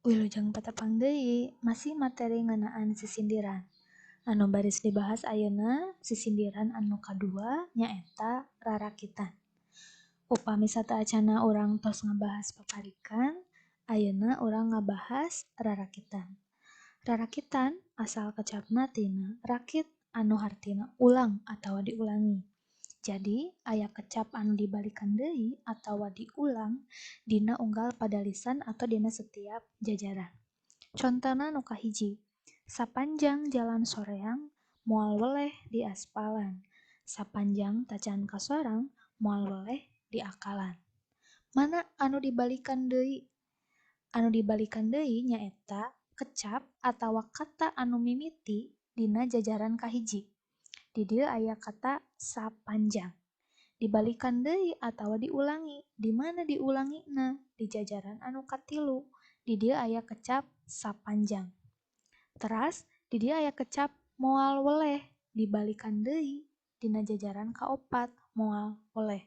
Wilujeng patepang deui masih materi ngeunaan sisindiran. Anu baris dibahas ayeuna sisindiran anu kadua nyaeta rarakitan. Upami sateuacanna urang tos ngabahas paparikan, ayeuna urang ngabahas rarakitan. Rarakitan asal kecapna tina rakit anu hartina ulang atawa diulangi. Jadi aya kecap anu dibalikan deui atawa diulang dina unggal padalisan atau dina setiap jajaran. Contona nu kahiji, sapanjang jalan soreang moal weleh diaspalan, sapanjang tacan kasorang moal weleh diakalan. Mana anu dibalikan deui? Anu dibalikan deui nyaeta kecap atawa kata anu mimiti dina jajaran kahiji. Di dieu aya kata sapanjang. Dibalikan deui atawa diulangi. Di mana diulangina? Di jajaran anu katilu. Di dieu aya kecap sapanjang. Teras di dieu aya kecap moal weleh. Dibalikan deui dina jajaran kaopat moal weleh.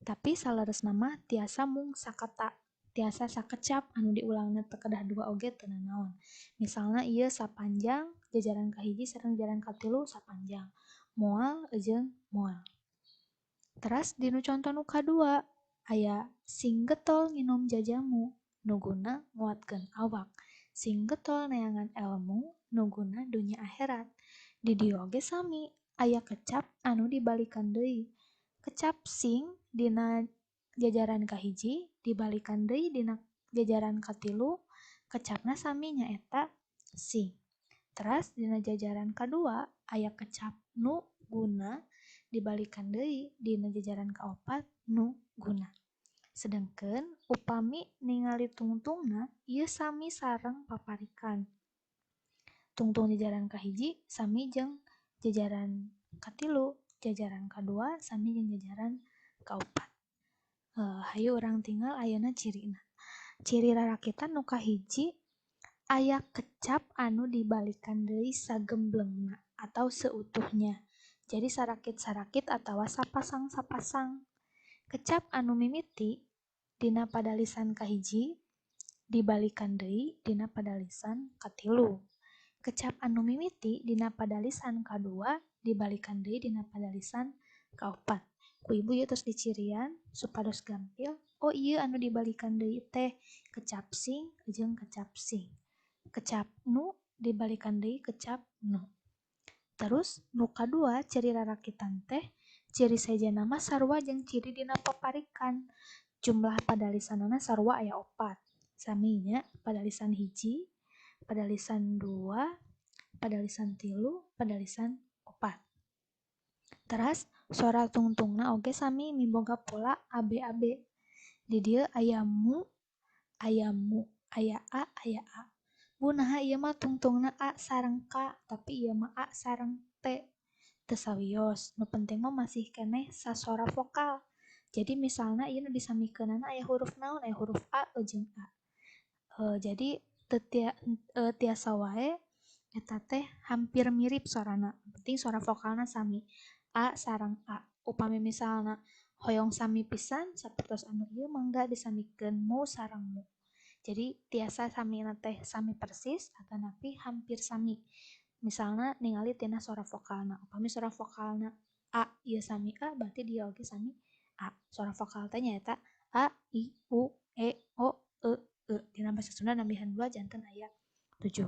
Tapi saleresna mah tiasa mung sakata, tiasa sakecap anu diulangna teu kedah dua oge teu nanaon. Misalna ieu sapanjang jajaran kahiji sareng jajaran katilu sapanjang, moal jeung moal. Teras dinu conto nu kadua aya sing getol nginum jajamu nu guna nguatkeun awak, sing getol neangan elmu nu guna dunya akhirat. Di dieu oge sami aya kecap anu dibalikan deui. Kecap sing dina jajaran kahiji dibalikan deui dina jajaran katilu, kecapna sami nyaeta sing. Teras dina jajaran kadua aya kecap nu guna dibalikan deui dina jajaran kaopat nu guna. Sedengkeun upami ningali tungtungna ieu sami sareng paparikan. Tungtung jajaran kahiji sami jeung jajaran katilu, jajaran kadua sami jeung jajaran kaopat. Hayu urang tinggal ayeuna cirina. Ciri rarakitan nu kahiji aya kecap anu dibalikan deui sagemblengna atau seutuhnya. Jadi sarakit-sarakit atawa sapasang-sapasang. Kecap anu mimiti dina padalisan kahiji dibalikan deui dina padalisan katilu. Kecap anu mimiti dina padalisan kadua dibalikan deui dina padalisan kaopat. Ku ibu ieu tos dicirian supados gampil. Oh ieu anu dibalikan deui teh kecap sing jeung kecap sing. Kecap nu dibalikan deui kecap nu. Terus nu kadua ciri rarakitan teh ciri sejenna mah sarua jeung ciri dina paparikan. Jumlah padalisanana sarua aya opat. Saminya padalisan hiji, padalisan dua, padalisan tilu, padalisan opat. Teras sora tungtungna oge sami miboga pola ABAB. Di dieu aya mu, aya mu, aya a, aya a. Bu naha ieu mah tungtungna a sareng k, tapi ieu mah a sareng t. Teu sawios, nu penting mah masih keneh sasora vokal. Jadi misalna ieu nu disamikeunana aya huruf naon, aya huruf a jeung a. Jadi teu tiasa wae eta teh hampir mirip sorana. Penting sora vokalna sami. A sareng a. Upami misalna hoyong sami pisan sapertos anu ieu mangga disamikeun mu sareng mu. Jadi tiasa samina teh sami persis atanapi hampir sami. Misalna ningali tina sora vokalna. Upami sora vokalna a ieu sami a berarti dia oge sami a. Sora vokal teh nyaeta a i u e o e e. Dina basa Sunda nambihan dua janten aya 7.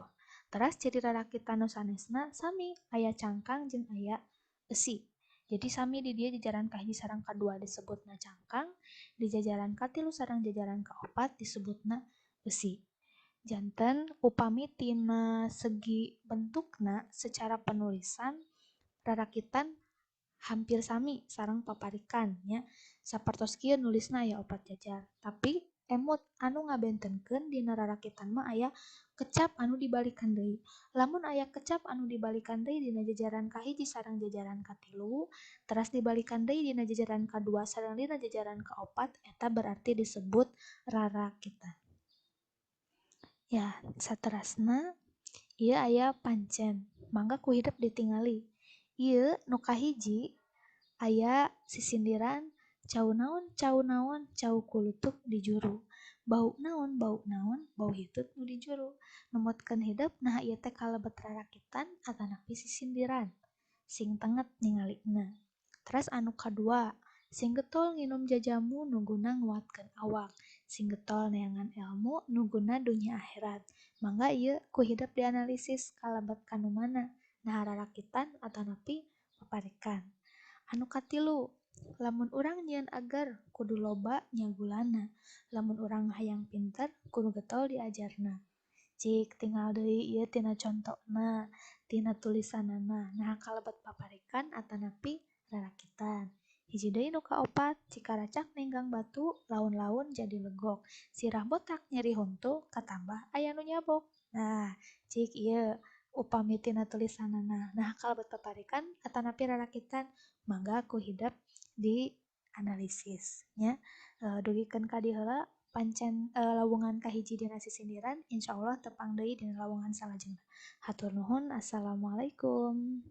Teras ciri rarakitan nu sanesna sami aya cangkang jeung aya eusi. Jadi sami di dieu jajaran kahiji sareng kadua disebutna cangkang, di jajaran katilu sareng jajaran kaopat disebutna eusi. Janten upami tina segi bentukna secara penulisan rarakitan hampir sami sareng paparikan nya. Sapertos kieu nulisna aya opat jajar, tapi emut anu ngabentenkeun dina rarakitan mah aya kecap anu dibalikan deui. Lamun aya kecap anu dibalikan deui dina jajaran kahiji sareng jajaran katilu, teras dibalikan deui dina jajaran kadua sareng dina jajaran kaopat, eta berarti disebut rarakitan. Ya, saterasna ieu aya pancen. Mangga ku hidep ditingali. Ieu nu kahiji aya sisindiran cau naon cau naon cau kulutuk di juru. Bau naon, bau naon, bau hitut nu di juru. Numutkeun hidep nah ieu teh kalebet rarakitan atanapi sisindiran. Sing tenget ningalina. Teras anu kadua, sing getol nginum jajamu nu guna nguatkeun awak, sing getol neangan elmu nu guna dunya akhirat. Mangga ieu ku hidep dianalisis kalebet kanu mana, nah rarakitan atanapi paparikan. Anu katilu, lamun urang nyieun ager kudu loba nyagulana, lamun urang hayang pinter kudu getol diajarna. Cik tinggal deui ieu tina contona, tina tulisanana, nah kalebet paparikan atanapi rarakitan. Hiji deui nu kaopat, cikaracak ninggang batu, laun-laun jadi legok. Sirah botak nyeri huntu, katambah aya nu nyabok. Nah, cik ieu upami tina tulisanana. Nah, kalebet paparikan atanapi rarakitan, mangga ku hidep dianalisis nya. Dugikeun ka dieu heula pancen lawungan kahiji dina sisindiran, insyaallah tepang deui dina lawungan salajengna. Hatur nuhun, assalamualaikum.